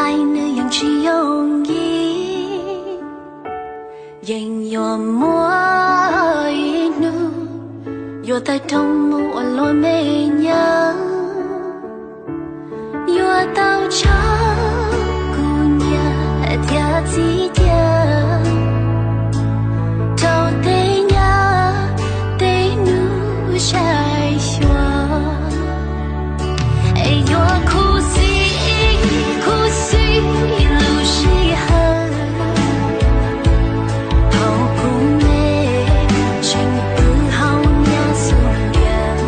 Nws yeej tsis yooj yim, yeej yuav muaj ib hnub yuav tawg rau mus ua luag me nyuam. Yuav tau tso kuv niam thiab txiv cia rau tej nyab tej hnub sai xyuas. Es yuav khuv xim, khuv xim lub sij hawm thaum kuv me tseem pw hauv niam xub ntiag.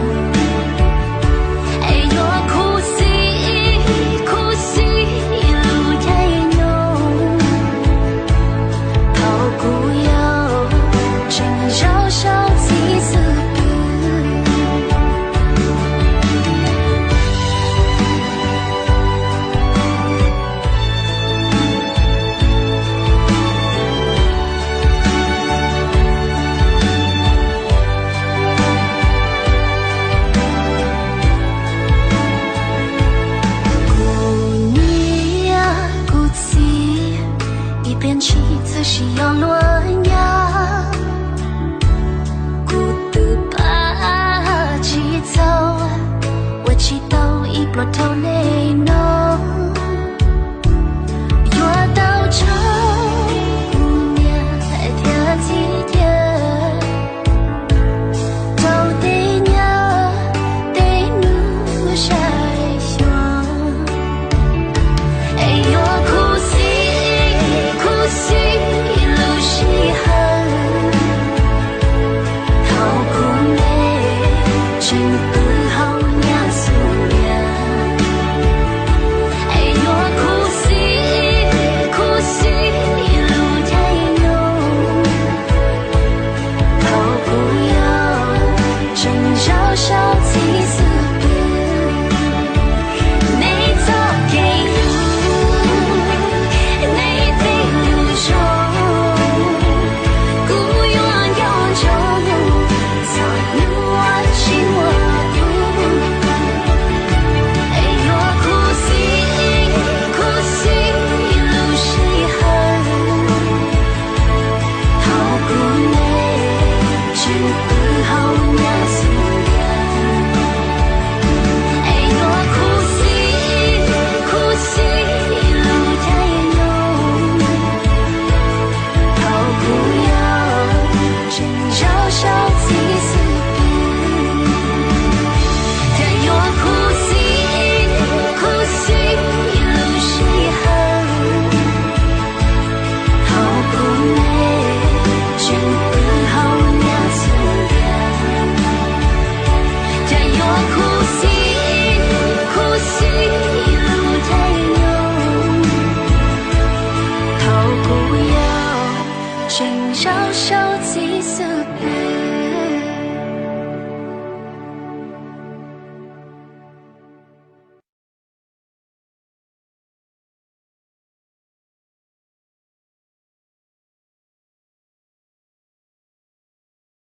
Es yuav khuv xim, khuv xim lub caij nyoog thaum kuv yau tseem zaum saum txij xwb pw. Kuv niam kuv txiv ib pliag ntshis txawm sis yog luag nyab. Kuv twb pab tsis txaus, ua tsis tau ib pluag rau nej no. Yuav tau tso kuv niam thiab txiv cia rau tej nyab tej hnub sai xyuas. Es yuav khuv xim, khuv xim lub sij hawm thaum kuv me tseem pw hauv niam xub ntiag. Es yuav khuv xim, khuv xim lub caij nyoog thaum kuv yau tseem zaum saum txij xwb pw. Nej txoj kev hlub, nej tej lus zoo, kuv yuav nco ntsoov txog hnub tsis muaj lub. Es yuav khuv xim, khuv xim lub sij hawm thaum kuv me tseem pw hauv niam xub ntiag. Es yuav khuv xim, khuv xim lub caij nyoog thaum kuv yau tseem zaum saum